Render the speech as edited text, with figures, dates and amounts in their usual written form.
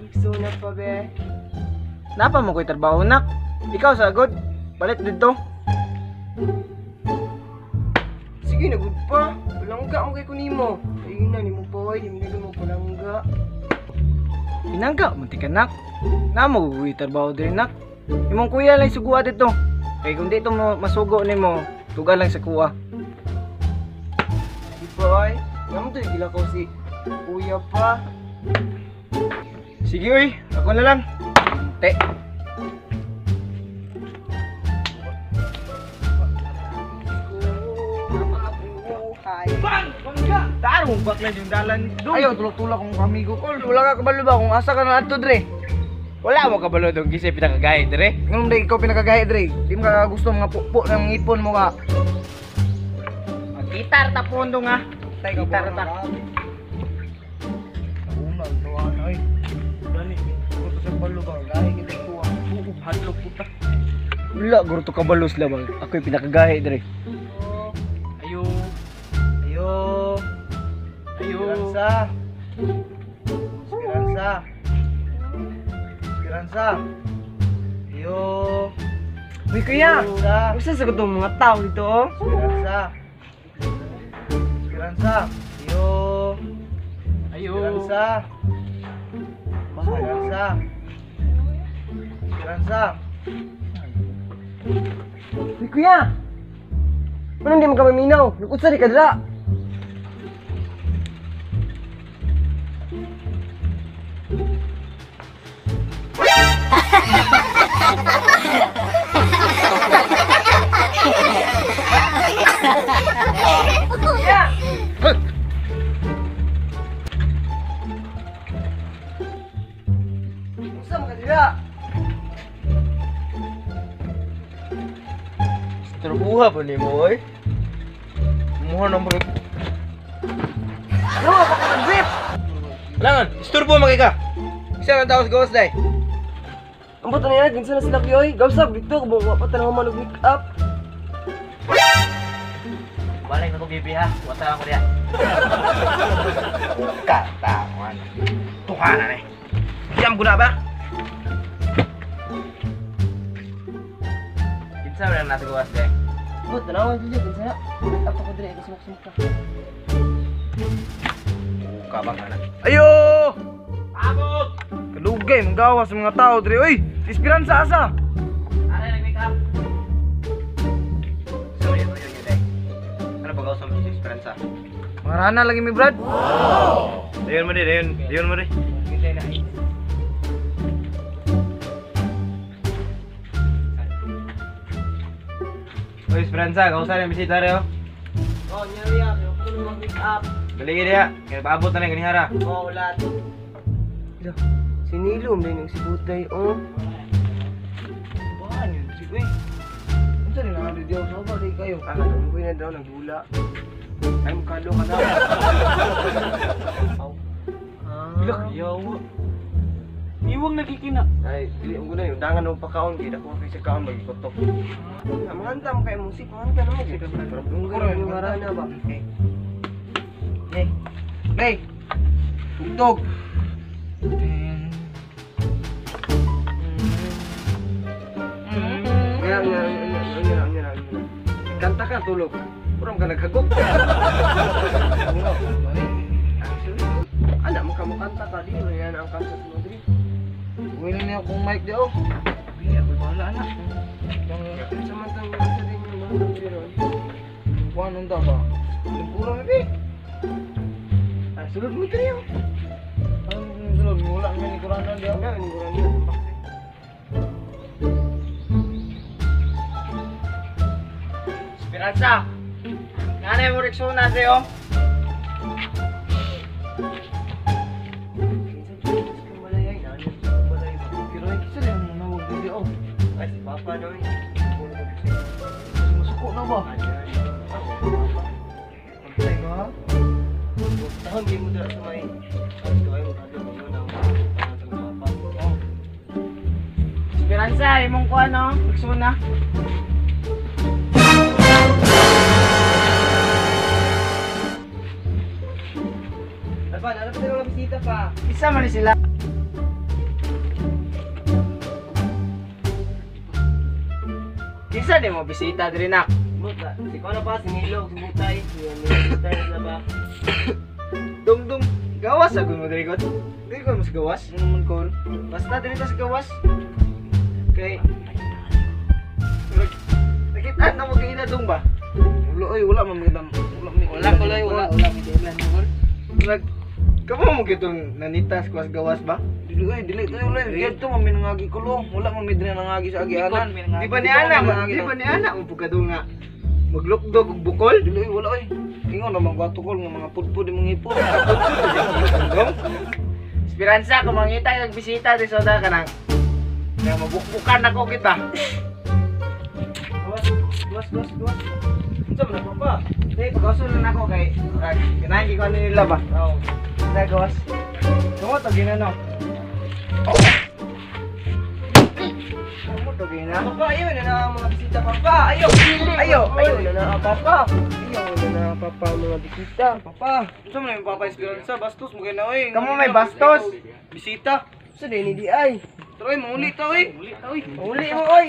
Rexona pa be. Napa mo ko'y trabaho nak? Ikaw sagod. Palit dito. Sige na gud pa. Palangga mo kay kunimo. Ayun na nimo pa oy, di mo palangga. Pinangga mo ti kanak. Namo ko'y trabaho diri nak. Imong kuya lang sugua dito. Kay kung dito mo masugo nimo, tuga lang sa kuha. Di pa oy. Ngamo to gila ko si kuya pa. Sige oy, ako na lang. Te. Buhay. Bang! Bangga! Tarong bakla yung dalan. Ayaw, tulak-tulak kong amigo ko. Wala ka kabalo ba kung asa ka na adto dre? Wala mo kabalo dong kisay pinakagay dire. Nganong dai ikaw pinakagahi dre? Di mo ka gusto mga pukpok ng ngipon mo ka. Gitar ta pondo nga. Tay ka Gitar ta. Una, gawa na oy. Dali, kuto sa balo ba? Gahi kita kuha. Hadlok puta. Wala guro to kabalo sila bang. Ako'y pinakagahi dire. Ayo. Ayo. Ayo. Esperanza. Esperanza. Esperanza. Ayo. Uy kuya. Esperanza. Usa sa katong mga tao dito oh. Esperanza. Esperanza. Ayo. Ayo. Esperanza. Esperanza. Esperanza. Uy kuya. Ano hindi mo ka maminaw? Nag-utsa di ka dira. Kuya! Unsa man ka dira? Trubuha pa ni mo oy. Muha na mo. Ano ka pa grip? Langan, isturbo man kay ka. Isa lang taos gawas day. Ang buto niya, kinsa na sila kuya oy. Gawsab dito ko wa pa tanong man og make up. Balik na ko bibi ha. Wata ko diya. Katawan. Tuhana ni. Diam guna ba? Kinsa man nasa gawas day? But tanawan jud kinsa na. Make up ko dire sumok-sumok ka. Buka bang ana. Ayo! Abot! Kalugay manggawas sa mga tao dire oy. Si Esperanza asa? Are nag make up. Sorry, ito yun yun day. Ano ba gawas mo sa Esperanza? Mga rana lagi mi brad. Dayon mo di, dayon, dayon mo di. Oy, Esperanza, kausa na bisita re oh. Oh, nyari ya, ko mag make up. Dali diha, kay paabot na lang ganihara. Oh, wala. Sinilom din yung sibutay, oh. Baan yun, si uy. Unsa ni nga di sa ba di kayo? Ah, kadugoy na daw nagdula. Ay mukalo ka na. Ah. Bila kayawa. Iwang nagkikina. Ay, dili mo na yung dangan og pakaon kay dako kay sa kaon magikotok. Ah, manganta mo kay musik, manganta na mo. Dunggan yung marana ba? Hey. Hey. Tugtog. Nga, nga, nga, nga, nga, nga. Kanta ka, tulog. Purong ka naghagok. Anak mo ka mo kanta ka, di mo yan ang kanta sa Madrid. Uwi na niya akong mic di oh. Uy, ako bahala na. Samantang sa din yung mga diri ron. Kuan unta ba? Limpura mi bi. Ah, sulod mo diri oh. Ang sulod wala man ni Kurana di oh. Wala ni Kurana. Esperanza. Nanay mo Rexona sa'yo. Pero ay kisa rin mo nawag dito oh. Ay, si Papa daw eh. Masuko na ba? Pantay ka ha? Tahon di mo dira sa may. Ito ay makadto mo na ang Papa. Oh. Esperanza, imong kuan no? Rexona. Alban, ano pa tayo mga bisita pa? Isa man ni sila. Daghan mo bisita diri, nak. Buta, si ko na pa si Nilo, si Butay, si Butay na ba? Dum dum gawas agud mo diri god. Diri ko mas gawas. Ano man kol? Basta diri ta sa gawas. Kay nakita na mo kay dong ba? Wala oy, wala man magandang. Wala mi. Wala ko lang, wala wala mi dilan kol. Murag kamo mo gitong nanitas kuwas gawas ba? Dili oy, dili tayo wala. Dito man mi nangagi kulong. Wala man mi diri nangagi sa agianan. Di ba ni ana, di ba ni ana mo pagkadto nga maglukdog og bukol? Dili oy, wala oy. Ingon naman ko ato kol nga mga pudpud imong ipon. Dong. Esperanza, kung mangita kag bisita di soda ka nang. Kaya mabukbukan ako kita. Gawas, gawas, gawas, gawas. Unsa man na pa? Di, pagkausol na nako kay murag ganahan ko ano nila ba? Oo. Hindi, gawas. Tungo to ginano. Tungo to gina. Papa, ayaw na na ang mga bisita, papa. Ayaw. Ayaw, ayaw na na papa. Ayaw na na papa ang mga bisita, papa. Unsa man yung papa Esperanza, bastos mo kay na oy. Kamo may bastos. Bisita. Sa ni di ay. Troy, manguli ta oy. Uli mo oy.